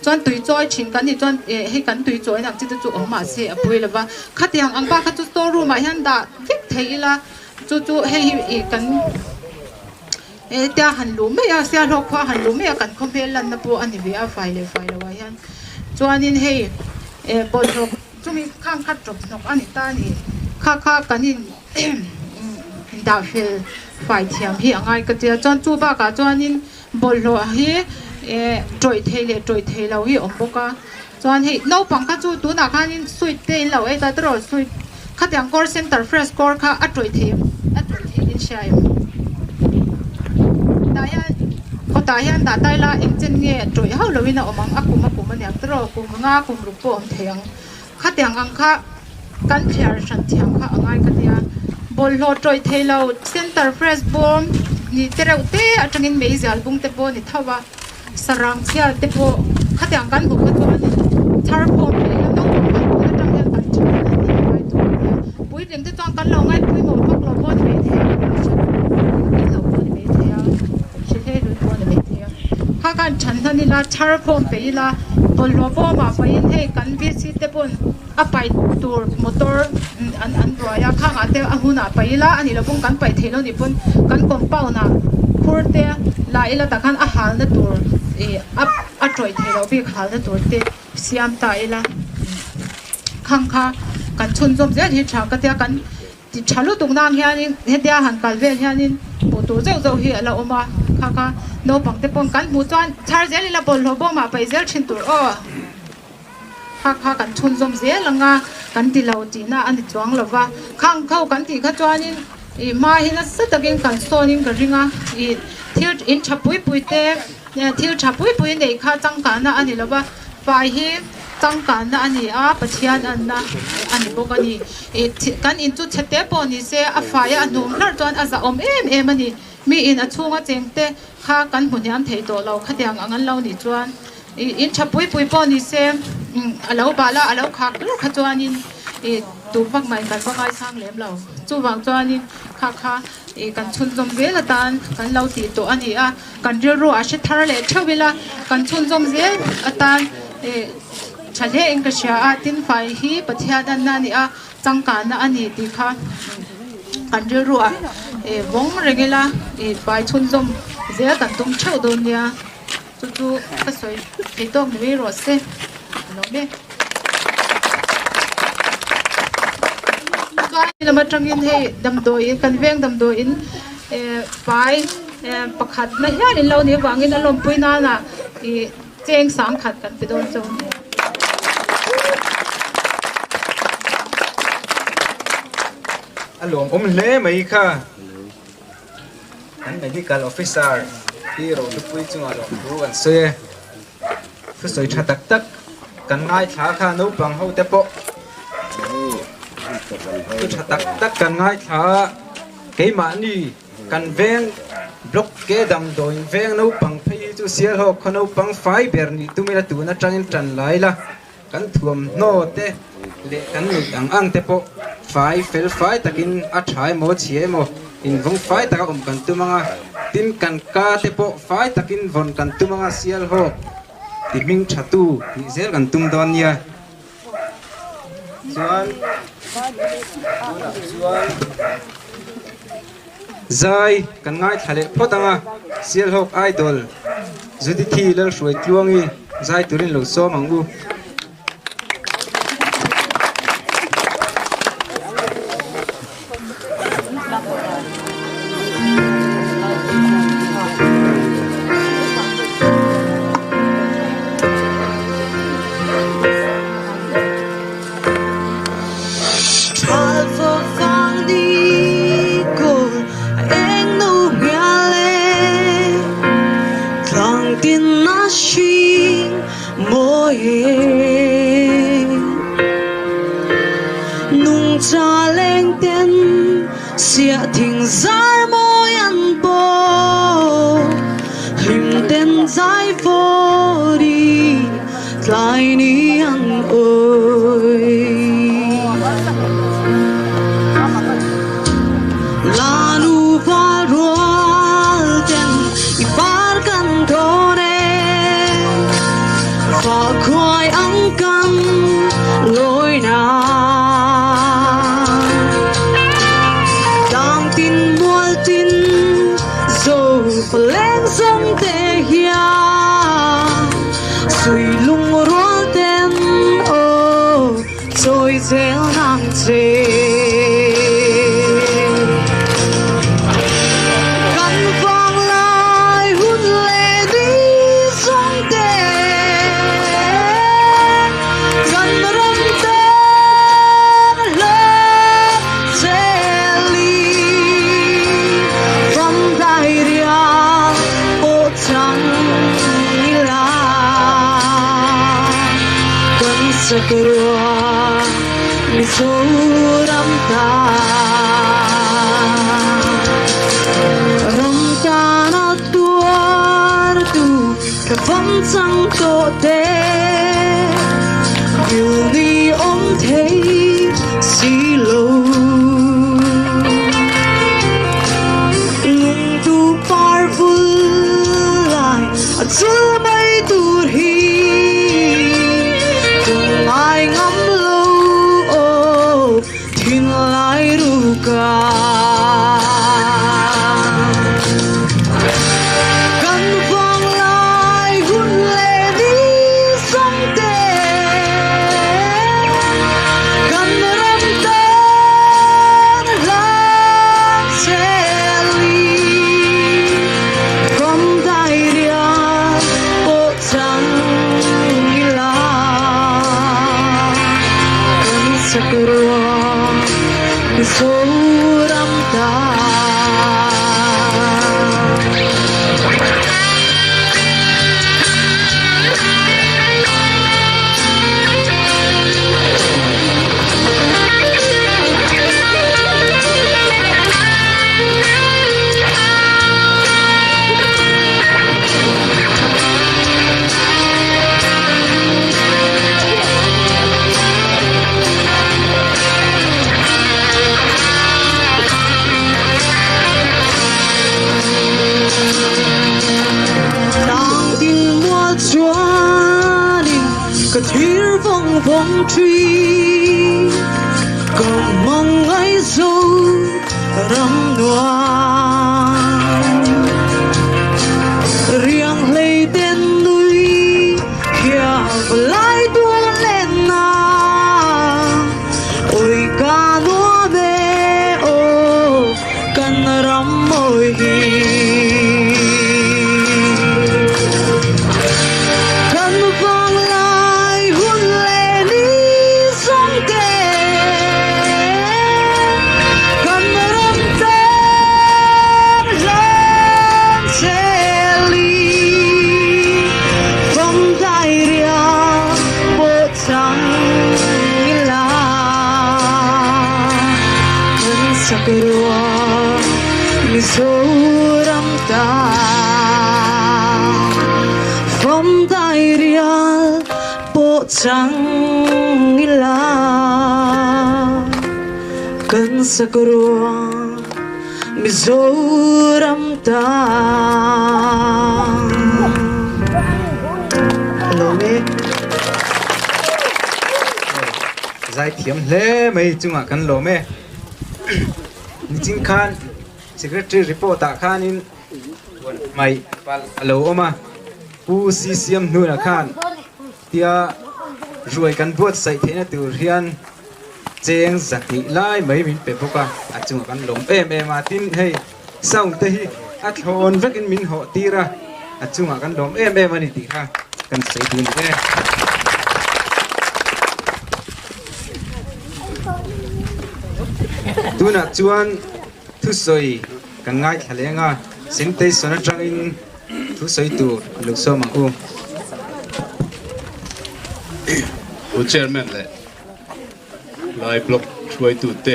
chuan tui chawi thin kan nih chuan eh hei kan tui chawi ang chi te chu awm mah se a pui lova khatiang ang bak kha chu store room ah hian dah vek thei ila chu chu hei hi ih kan eh tia han luh mai a sialhawk khua han luh mai a kan khaw hmel lanna pawh a ni ve a fai leh fai loh ah hian chuanin hei eh bawlhhlawh chumi khang kha tawp hnawk a ni ta a ni kha kha kan in. Dah fel fai thiam hi a ngai ka tia chuan chu bakah chuanin bawlhhlawh hi eh tawih thei leh tawih thei lo hi a awm bawk a chuan hei naupang kha chu tunah khanin sweet te in lo ei ta tawrh sweet khatiang kawr center fresh kawr kha a tawih thei em a tawih thei in hria em tah hian kawtah hian dah ta ila eng chen nge tawih hauh loin a awm ang a kum a kum a niang tawrh kum nga kum ruk pawh a awm thei ang. Khatiang ang kha kan thliar hran thiam kha a ngai ka tia. Bawlhhlawh tawih thei lo center fresh bawm ni te reuh te atangin meizial bung te pawh ni tho a, sarang chhia te pawh khatiang kan hmuh kha chuan chhar khawm thei ila naupang kan tun atang hian kan tha a ni a ngai tur a nia. Puitling te chuan kan lo ngaihpawimawh vak lo pawh a ni maithei a, kan lo pawh a ni maithei a, hrihlei lui pawh a ni maithei a. Kha khan than hlan ila chhar khawm peih ila bawlhhlawh bawmah pahin hei kan VC te pawn a paih tur motor an an ruai a khangah te a hunah paih ila a nih loh pawn kan paih theih loh nih pawn kan compound ah phur te lah ila tah khan a halna tur ih a a tawih theih loh bik halna tur te siam ta ila khang kha kan chhunzawm zel hi tha ka tia kan. Ti tha lutuk nang hianin hetia han kal vel hianin hmuh tur zeuh zeuh hi a la awm a, kha kha naupang te pawn kan hmuh chuan chhar zel ila bawlhhlawh bawmah paih zel thin tur aw. Kha kha kan chhunzawm zel ang a, kan ti lo tihna a ni chuang lo va, khang kho kan tih kha chuanin ih hma hi nasa takin kan sawnin ka ring a, ih thil in tha pui pui te thil tha pui pui neih kha changkahna a ni lo va, fai hi. Changkanna a ni a, Pathian anna a ni bawk a ni. Kan in chu chhe te pawh ni se, a faia a hnum hlarh chuan a zahawm em em a ni. Mi in a chhunga cheng te kha kan hmu hniam thei tawh lo, khatiang ang an lo nih chuan. In tha pui pui pawh ni se, a lo bal a, a lo khak dur kha chuanin tu vak mah in kan va ngaisang lem lo. Chuvang chuanin kha kha kan chhunzawm zel atan kan lo tih tawh a ni a. Kan rilru a hre thar leh theuh ila, kan chhunzawm zel atan tha hle in ka hria a, tin fai hi Pathian anna a ni a, changkanna a ni tih kha kan rilru ah vawng reng ila, fai chhunzawm zel kan tum theuh dawn nia, chu chu ka sawi thei tawk ni mai rawh se, a lo mek. Chuan lam atangin hei damdawiin kan veng damdawiin fai. Pakhat na hial in lo nih avangin a lawmpui nana ih cheng 10,000 kan pe dawn chauh a ni. A lawmawm hle mai kha. Kan medical officer hi Rohlupui chungah lawmthu kan sawi e. Thusawi tha tak tak kan ngaithla kha naupang ho te pawh thu tha tak tak kan ngaithla keimahni Kan veng block ke damdawiin veng naupang phei hi chu Sialhawk khaw naupang fai ber nih tum ila tun atangin tan lai la, kan thuamhnaw te leh kan nuih ang ang te pawh fai fel fai takin a tha emaw chhia emaw. Invawng fai taka awm kan tum ang a, tin kan ka te pawh fai takin vawn kan tum ang a, Sialhawk ti hming tha tu nih zel kan tum dawn nia. Chuan tunah chuan zai kan ngaithla leh phawt ang a, Sialhawk Idol Judithi Lalhruai Tluangi zai turin lo sawm ang u. Mizoram tan. Hello e. Zaithiam hle mai chungah kan lawm e. Nichin khan Secretary report ah khanin hmaih palh a lo awm a, Pu CCM hnunah khan tia ruai kan buatsaih theihna tur hian cheng zahnih lai mai min pe bawk a, a chungah kan lawm em em a, tin hei sound te hi a thlawn vekin min hawh tir a, a chungah kan lawm em em a ni tih kha kan sawi dun e. Tunah chuan thusawi kan ngaithla leng a, Sanitation atangin thusawi tur a lo sawm ang u. Pu Chairman leh Lai Block hruaitute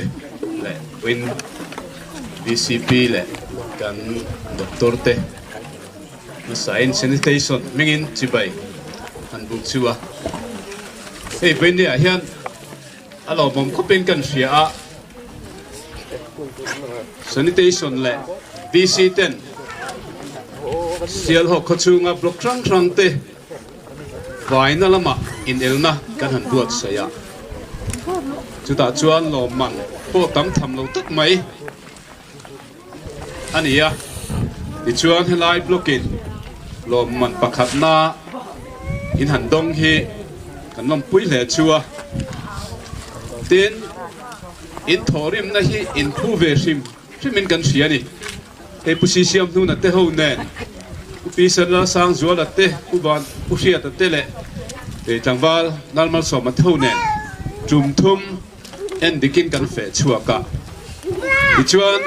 leh Win VCP leh kan Doctor te hmasain Sanitation hmingin chibai an buk chu a. Hei vawinia hian a lawmawm khawpin kan hria a, Sanitation leh VC ten Sialhawk khawchhunga block hrang hrang te Vaina lamah inelna kan han buatsaih a, chutah chuan lawmman pawh tam tham lo tak mai a ni a. Tichuan helai block-in lawmman pakhatna in han dawng hi kan lawmpui hle chu a. Tin, in thawhrimna hi in phu ve hrim hrimin kan hria a ni. Hei Pu Sisiam Hnuna te ho nen, Pu Pi Senlal Sangzuala te, Pu Van Pu Hriata te leh tlangval Nalmalsawma te ho nen tum thum en dikin kan feh chhuak a. Tichuan,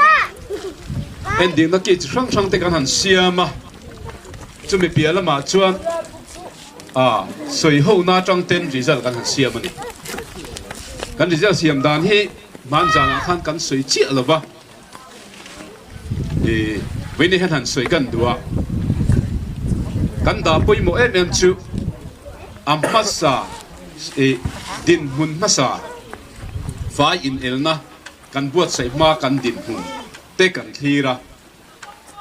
en dikna ki chi hrang hrang te kan han siam a, chumi piah lamah chuan a sawi hona atang ten result kan han siam a ni. Kan result siam dan hi hmanzanah khan kan sawi chiah lo va. I vawiin hian han sawi kan duh a, kan dah pawimawh em em chu a hmasa i dinhmun hmasa vai inelna kan buatsaih hma kan dinhmun te kan thlir a,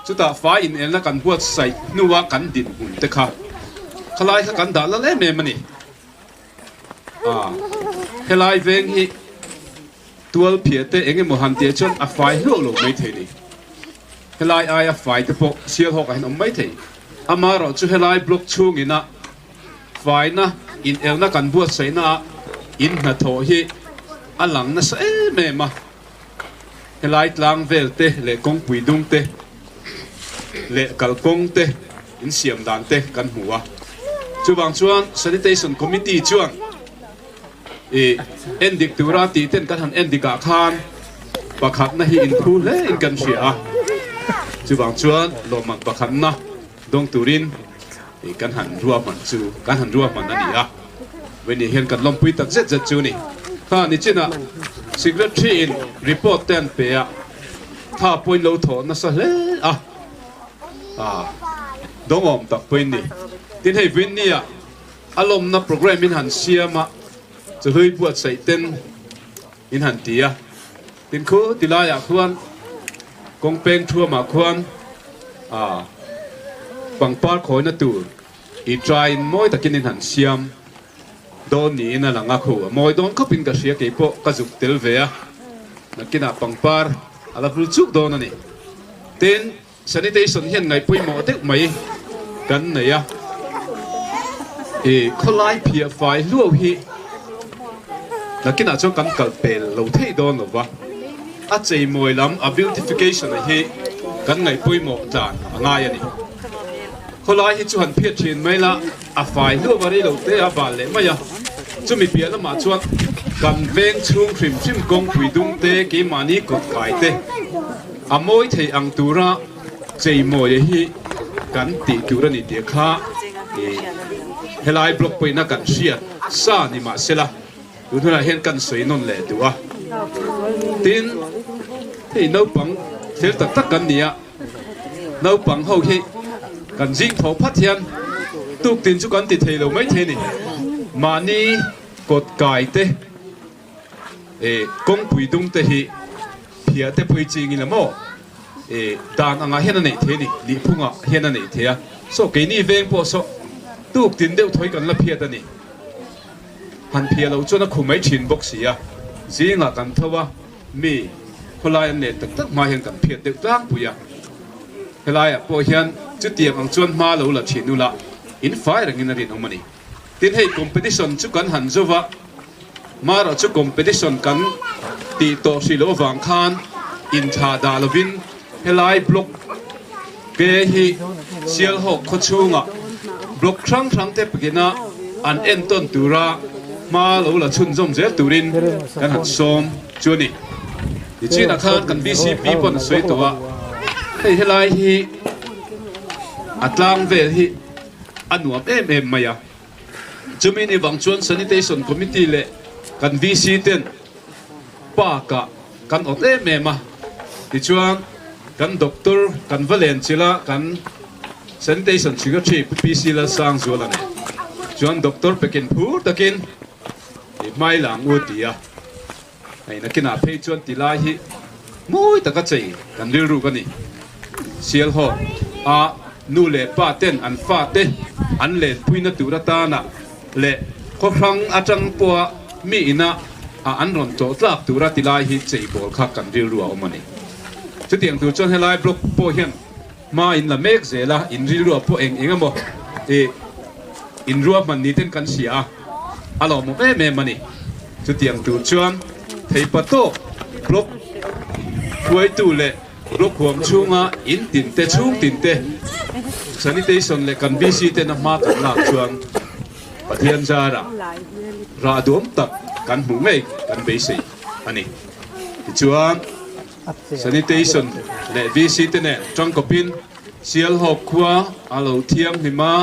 chutah fai inelna kan buatsaih hnua kan dinhmun te kha khalai kha kan dah lal em em a ni. A, helai veng hi tual phiah te eng emaw han tih chuan a fai hluah lo mai thei ni. Helai aia fai te pawh Sialhawk ah hian awm mai thei. Amaherawh chu helai block chhung ina faina inelna kan buatsaihna ah in hnathawh hi a lang nasa em em a. Helai tlang vel te leh kawngpui dung te leh kalkawng te in siam dan te kan hmu a. Chuvang chuan Sanitation Committee chuan i endik tura tih ten kan han endik ah khan pakhatna hi inphu hle in kan hria a. Chuvang chuan lawmman pakhatna dawng turin i kan han ruahman chu kan han ruahman a ni a. Vawini hian kan lawmpui tak zet zet chu a ni. Kha nichinah Secretary in report te an pe a, tha pawhin lo thawh nasa hle a. A dawngawm tak pawhin ni. Tin hei Vinny-a a lawmna programme in han siam a, chahlui buatsaih ten in han ti a. Tin khu ti laiah khuan kawng peng thuamah khuan a pangpar khawina tur i try in mawi takin in han siam dawn niin a lang a, khu a mawi dawn khawpin ka hria keipawh ka zuk tel ve a, nakinah pangpar a la vul chuk dawn a ni. Tin, sanitation hian ngaih pawimawh deuh mai kan nei a, i khawlai phiah fai hluau hi nakinah chuan kan kalh pel lo thei dawn lo va, a cheimawi lam a beautification a hi kan ngaih pawimawh tlan a ngai a ni. Khawlai hi chu han phiat thin mai la, a fai hluau a rei lo te a bal leh mai a, chumi piah lamah chuan kan veng chhung hrim hrim kawngpui dung te keimahni kawt kai te a mawi thei ang tura cheimawia hi kan tih tur a ni tih kha ih helai block pawhin a kan hriat sa ni mahsela tun hunah hian kan sawi nawn leh duh a, tin hei naupang fel tak tak kan ni a. Naupang ho hi kan zing tho phat hian tuktin chu kan ti thei lo mai thei a ni. Mahni kawt kai te eh kawngpui dung te hi phiah te pawh i ching ila maw? Dan angah hian a neih thei a ni, nihphungah hian a neih thei a. Saw keini veng pawh saw tuk tin deuh thawi kan la phiat a ni. Han phiah loh chuan a khu mai thin bawk si a, zingah kan tho a, mi khawlai an len tak tak hma hian kan phiat deuh tlangpui a. Helaiah pawh hian chutiang ang chuan hma lo la thin ula, in fai rengin a rinawm a ni. Tin hei competition chu kan han zo va, marawh chu competition kan tih tawh hrih loh avang khan inthlah dah lovin helai block ke hi Sialhawk khaw chhungah block hrang hrang te pakina an entawn tura hma lo la chhunzawm zel turin kan han sawm chu a ni. Nichinah khan kan VCP pawn a sawi tawh a, hei helai hi a tlang vel hi a nuam em em mai a. Chumi ni vang chuan Sanitation Committee leh kan VC ten park ah kan awt em em a. Tichuan kan doctor kan va len chilh a, kan Sanitation Secretary Pu PC Lalsangzuala nen chuan doctor pekin phur takin i hmai lang u ti a. Hei nakinah phei chuan ti lai hi mawi taka chei kan rilruk a ni. Sialhawk a nu leh pa ten an fate an lenpuina tur atana leh khaw hrang atang pawha mi ina a an rawn tlawh tlak tura ti lai hi chei bawl kha kan rilru a awm a ni. Chutiang tur chuan helai block pawh hian hma in la mek zel a, in rilruah pawh eng eng emaw ih in ruahman ni ten kan hria a, a lawmawm em em a ni. Chutiang tur chuan theipa tawk block hruaitu leh block huam chhunga in tin te chhung tin te sanitation leh kan VC ten a hma kan lak chuan Pathian zarah rah duam tak kan hmuh ngei kan beisei a ni. Tichuan. Sanitation leh VC te nen tangkawpin Sialhawk khua a lo thianghlim a,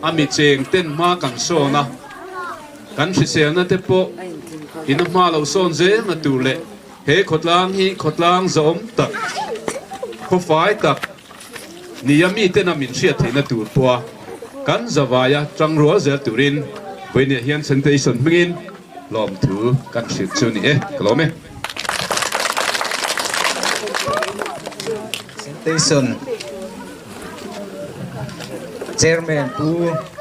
a mi cheng ten hma kan sawn a, kan hriselna te pawh in a hma lo sawn zel na tur leh he khawtlang hi khawtlang zawm tak, khawfai tak nia mi tena min hriat theihna tur pawha kan zavaia tangrual zel turin vawinia hian Sanitation hmingin Lawmthu kan hrilh chu ni e, ka lawm e. Station Chairman Pu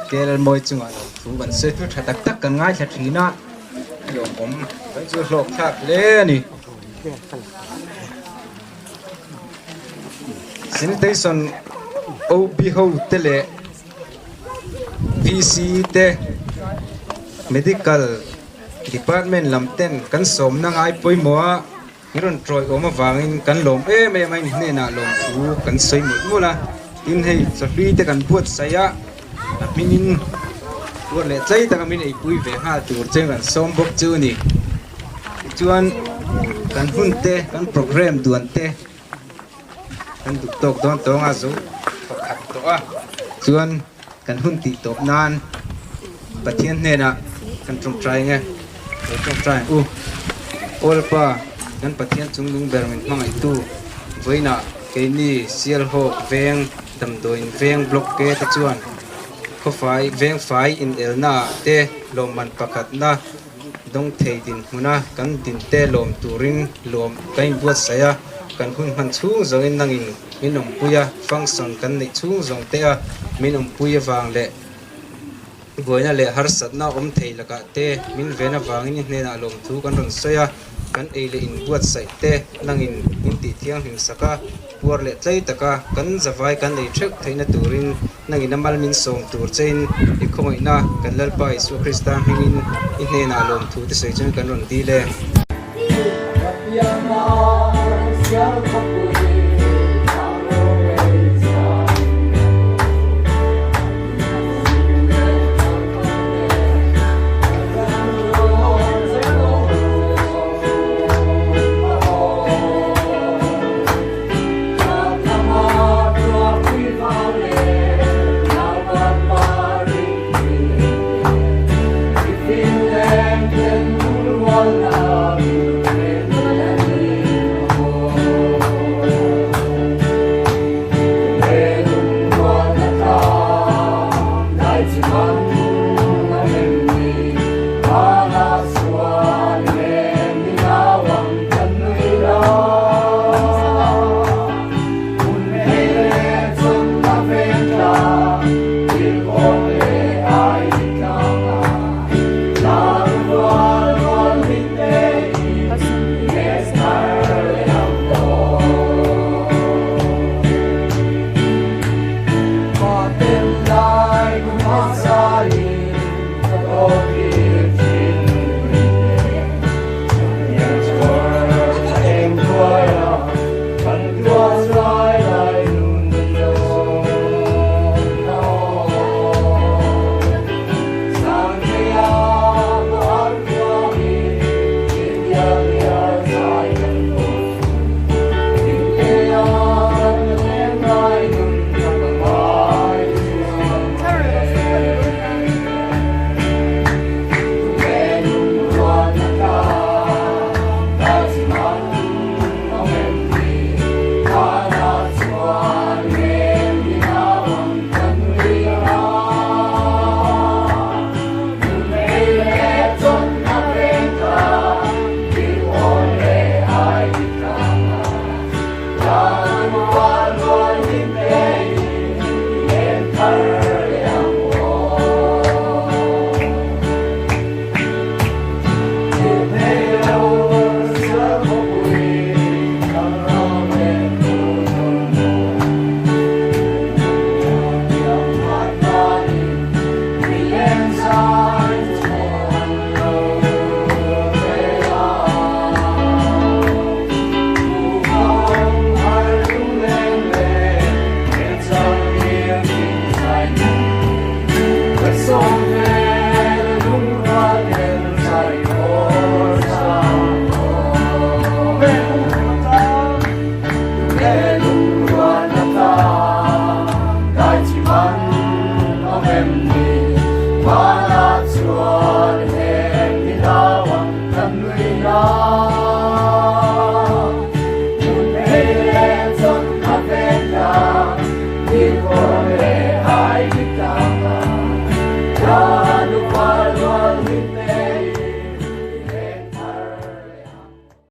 Kelmawi chungah lawmthu kan sawi thu tha tak tak kan ngaithla thin a, lawmawm kan chu hlawk thlak hle a ni. Sanitation OB ho te leh VC te Medical Department lam ten kan sawmna ngai pawimawh a, min rawn tawiawm avangin kan lawm em em a, in hnenah lawmthu kan sawi mawlh mawlh a, tin hei chawhlui te kan buatsaih a, a hmingin buat leh tlai taka min eipui ve nghal tur chen kan sawm bawk chu a ni. Tichuan kan hun te kan programme duan te. Kan duh tawk dawn tawng a zo pakhat tawh a, chuan kan hun tih tawp nan Pathian hnenah kan tawngtai nge, lo tawngtai ang u. Awlpa, kan Pathian chungnung ber min hmangaihtu, vawiinah keini Sialhawk veng, Damdawiin veng block ke te chuan khawfai vengfai inelnaah te lawmman pakhatna Dawng thei dinhmuna kan dinte lawm turin lawm kan inbuatsaih a, kan hun hman chhung zawngin nangin min awmpui a, function kan neih chhung zawng te a min awmpui avang leh buaina leh harsatna awm thei lakah te min ven avangin i hnenah lawmthu kan rawn sawi a, kan ei leh inbuatsaih te nangin min tih thianghlim sak a, puar leh tlei taka kan zavai kan ei theuh theihna turin Nangin a mal min sawm tur chein i khawngaihna kan Lalpa Isua Krista hmingin i hnenah lawmthu te sawi chuan kan rawn dil e.